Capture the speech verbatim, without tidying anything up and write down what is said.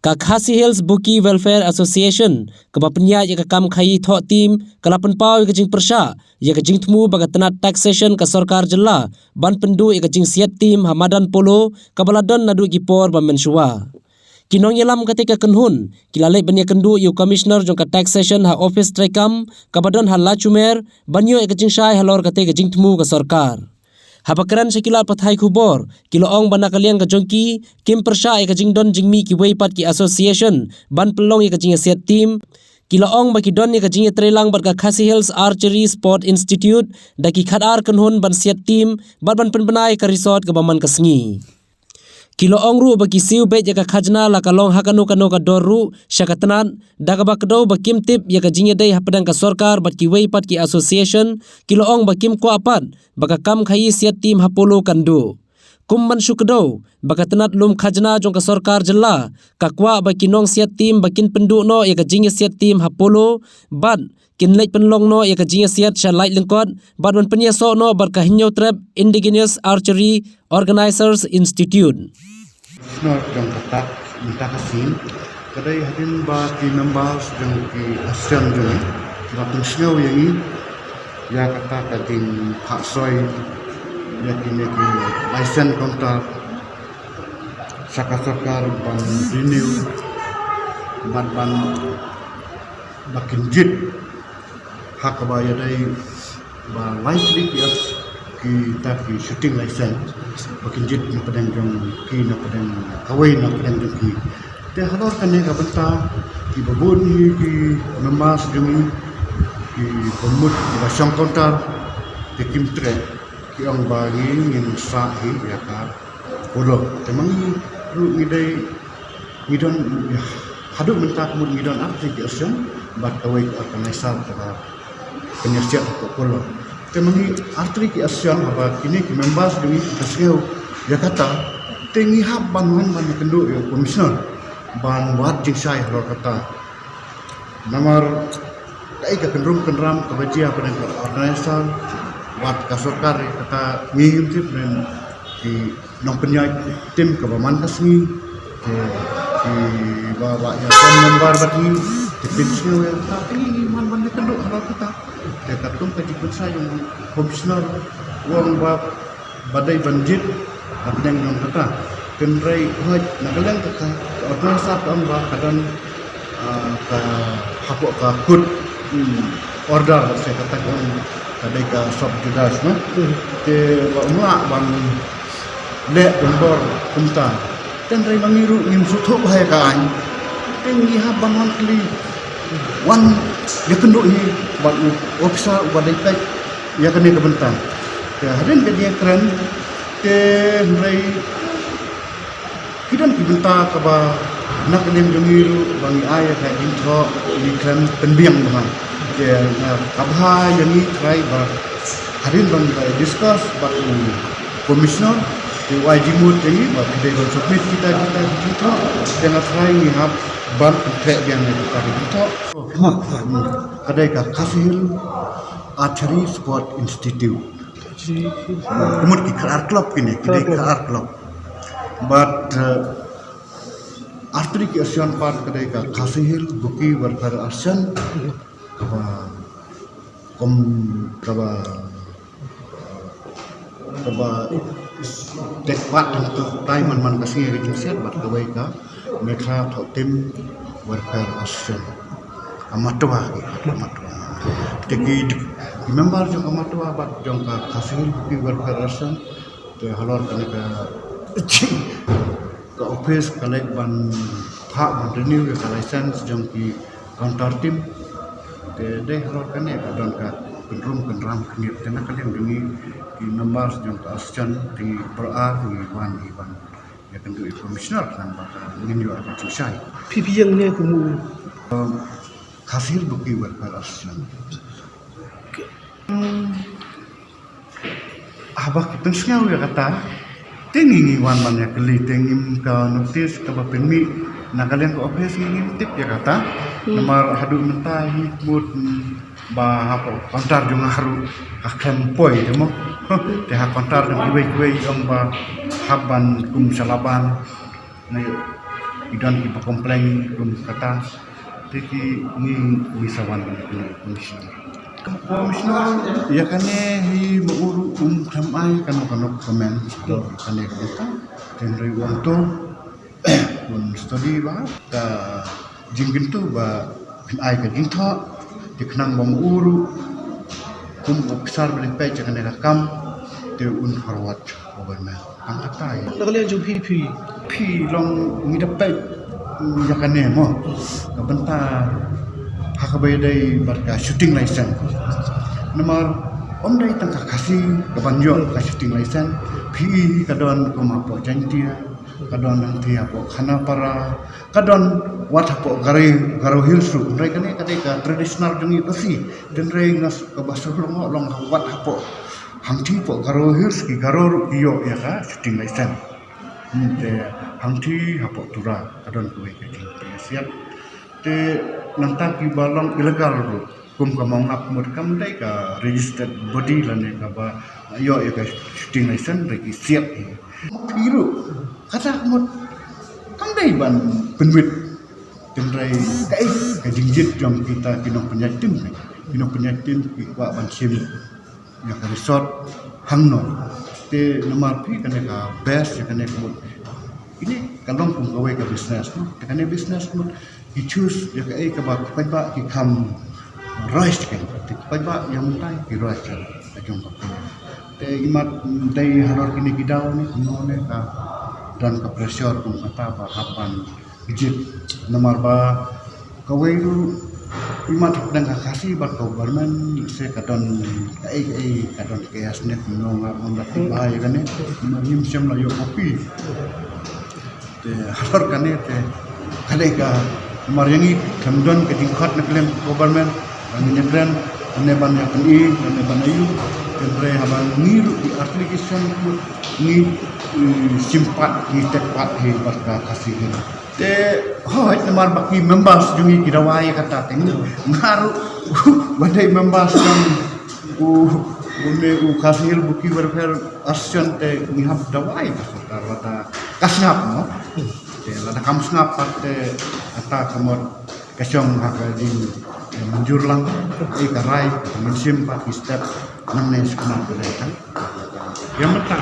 Ka Khasi Hills Boki Welfare Association, kaba pynïaid ïa ka kam khaïi thoh tim, ka la pynpaw ïa ka jingpyrshah ïa ka jingthmu ba ka tnat taxation ka sorkar jylla ban pynduh ïa ka jingsiat tim ha madan Polo, kaba la don naduh ki por ba mynshuwa. Ki nongïalam katei ka kynhun ki la leit ban ïakynduh ïa u Commissioner jong ka taxation ha ophis treikam kaba don ha Lachumer, ban ïoh ïa ka jingshai halor katei ka jingthmu ka sorkar. Haba kren sha ki lad pathai khubor, ki la ong ba na ka liang ka jong ki, kim pyrshah ïa ka jingdon jingmih kiwei pat ki association ban pynlong ïa ka jingïasiat tim. Ki la ong ba ki don ïa ka jingïatreilang bad ka Khasi Hills Archery Sport Institute da ki khatar kynhun ban siat tim bad ban pynbna ïa ka resort kaba man ka sngi. Ki la ong ruh ba ki siew beit ïa ka khajna la ka long ha kano kano ka dor ruh sha ka tnat, da kaba kdew ba kim tip ïa ka jingïadei hapdeng ka sorkar bad kiwei pat ki association. Ki la ong ba kim kwah pat ba ka kam khaïi siat tim ha Polo kan duh. Kum ban shu kdew ba ka tnat lum khajna jong ka sorkar jylla ka kwah ba ki nongsiat tim ba kin pynduh noh ïa ka jingïasiat tim ha Polo, bad kin leit pynlong noh ïa ka jingïasiat sha Laitlyngkot bad ban pynïasoh noh bad ka Hynñiewtrep Indigenous Archery Organizers Institute. Shnor jong ka tak mynta ka sngi, ka dei hadien ba ki members jong ki association jong ngi ki la pynsngew ïa ngi ïa kata ka jingphah soi ïa kine ki license counter sha ka sorkar ban renew bad ban ba kin jied ha kaba ïadei ba lai tylli ki, kita ki shooting license ba kin jied na pdeng jong ki, na pdeng kawei na pdeng jong ki. Te halor kane ka bynta kiba bun hi ki members jong ngi kiba mut ba shong counter te kim treh, ki ong ba ngi ngin sah hi ïa ka Polo. Te ma ngi ruh ngi dei ngi don, haduh mynta ka mut ngi don artylli ki association bad kawei ka organizer kaba pynïasiat hapoh Polo. Te ma ngi artylli ki association haba kine ki members jong ngi ki sngew ïa kata, te ngi hap ban wan ban ïakynduh ïa u commissioner ban wad jingshai halor kata. Namar kaei ka kynrum kynram kaba jia pdeng ka organizer bad ka sorkar, kata ngi ngim tip, pdeng ki nongpynïaid tim kaba man ka sngi, ki, kiba, ba ïa ka member bad ngi, ki pynsngew ïa kata, te ngi ngim wan ban ïakynduh halor kata. Te katkum ka jingpynshai jong u commissioner, u ong ba ba dei ban jied hapdeng jong kata. Hynrei hooid na ka liang ka, ka organizer ka ong ba ka don, ah, ka hapoh ka court, hmm, order, se kata ka ong ka dei ka sub judice, no? Hmm. Te ba um lah ban leh donbor kumta. Hynrei ma ngi ruh ngim sngewthuh bha ïa ka aiñ. Te ngi hap ban wan kylli, wan ïakynduh hi bad u officer uba dei peit ïa kane ka bynta. Te hadien ka jingkren, te hynrei ki don ki bynta kaba na ka liang jong ngi ruh ba ngi ai ïa ka jingthoh, ngi kren pynbiang bha. Te na ka bha ïa ngi trai ba hadien ba ngi discuss bad u commissioner, te u ai jingmut ïa ngi ba ki dei ban submit kita, kita ki jingthoh, te nga trai ngi hap ban treh biang ïa kita ki jingthoh. Ka dei ka Khasi Hills Archery Sport Institute. Ka mut ki khatar club kine, ki dei khatar club. But, uh, artylli ki association pat, ka dei ka Khasi Hills Boki Welfare Association, kaba, kom, kaba, kaba take part hangto, tai man man ka sngi ka jingsiat, bad kawei ka Mekhla Thohtim Welfare Association. Ka Matwa, ka Matwa. Te ki, ki member jong ka Matwa bad jong ka Khasi Hills Boki Welfare Association, te halor kane ka, ka office ka leit ban phah ban renew ïa ka license jong ki counter team. Te dei halor kane ka don ka kynrum kynram khyndiat, te na ka liang jong ngi ki members jong ka association te ngi pyrshah ngi wan ngi ban ïakynduh ïa u commissioner khnang ba ngin ïoh ïa ka jingshai. Phi phi ïeng ne kumno? Um, Khasi Hills Boki Welfare Association. Haba ki pynsngew ïa kata, te ngi ngi wan ban ïakylli, te ngim ka notice kaba pynmih na ka liang ka office, ngi ngim tip ïa kata. Hmm. Namar haduh mynta ngi mut, mm, ba ha ka counter jong nga ruh ka khlem poi te mo. Te ha counter jong kiwei kiwei ong ba hap ban kum sha Laban. Ngi Ki don kiba complain kum kata. Te ki ngi ngi sa wan ïa ki commissioner. Commissioner, ïa kane hi ma u ruh um khlem ai kano kano comment. Dor kane ka bynta. Te hynrei u ong to un study ba ka jingkyntu ba phin ai ka jingthoh. Te khnang ba ma u ruh kum u officer ba dei peit ïa kane ka kam te un forward government. Tang kata ïa. Na ka liang jong phi, phi, phi long ngi da peit ïa kane mo. Ka bynta ha kaba ïadei bad ka shooting license. Namar ym dei tang ka Khasi kaban ïoh ka shooting license. Phi ka don kum hapoh Jaintia, ka don hangthie hapoh Khanapara, ka don wat hapoh Garo, Garo Hills ruh. Hynrei kane ka dei ka traditional jong ngi Khasi. Hynrei nga kaba shu long, long wat hapoh hangthie hapoh Garo Hills, ki Garo ruh ki ïoh ïa ka shooting license. Hmm, te hangthie hapoh Tura ka don kawei ka jingpynïasiat. Te nangta kiba long illegal ruh kum ka Maungap mut kam dei ka registered body lane kaba ïoh ïa ka shooting license, hynrei ki siat hi. Phi ruh kata ka mut kam dei ban pynwit. Hynrei kaei ka jingjied jong kita ki nongpynïaid tim, ki nongpynïaid tim ki kwah ban shim ïa ka resort hangno. Te namar phi kane ka best ïa kane ka mut. Kine ka long kum kawei ka business mo. Te kane business mut ki choose ïa kaei kaba ki paidbah ki kham roi sha ka. Te ki paidbah ïa mynta ki roi sha ka jong ka phi. Te imat dei halor kine ki daw ne kumno ne ka don ka pressure kum kata ba hap ban jied. Namar ba kawei ruh imat hapdeng ka Khasi bad ka government se ka don kaei kaei, ka don ka ïasnep, kumno nga ong da ki ba ïa kane, namar ngim shym la ïoh copy. Te halor kane te ka dei ka, namar ïa ngi kam don ka jingkhot na ka liang government ba ngin ïakren, lane ban ïa pyni, lane ban ayu. Hynrei haba ngi ruh ki application ruh ngi, eh, shim pat, ngi tek pat hi bad ka Khasi Hills. Te hooid namar ba ki members jong ngi ki dawa ïa kata, te ngi, nga ruh ba dei members jong u, une u Khasi Hills Bookie Welfare Association te ngi hap dawa ïa ka sorkar lada ka sngap mo. Te lada kam sngap pat te kata ka mut ka shong ha ka jing, eh, mynjur lang, eh, ka rai, ka mynsiem pat ki step nangne sha khmat ka dei tang. Ïa mynta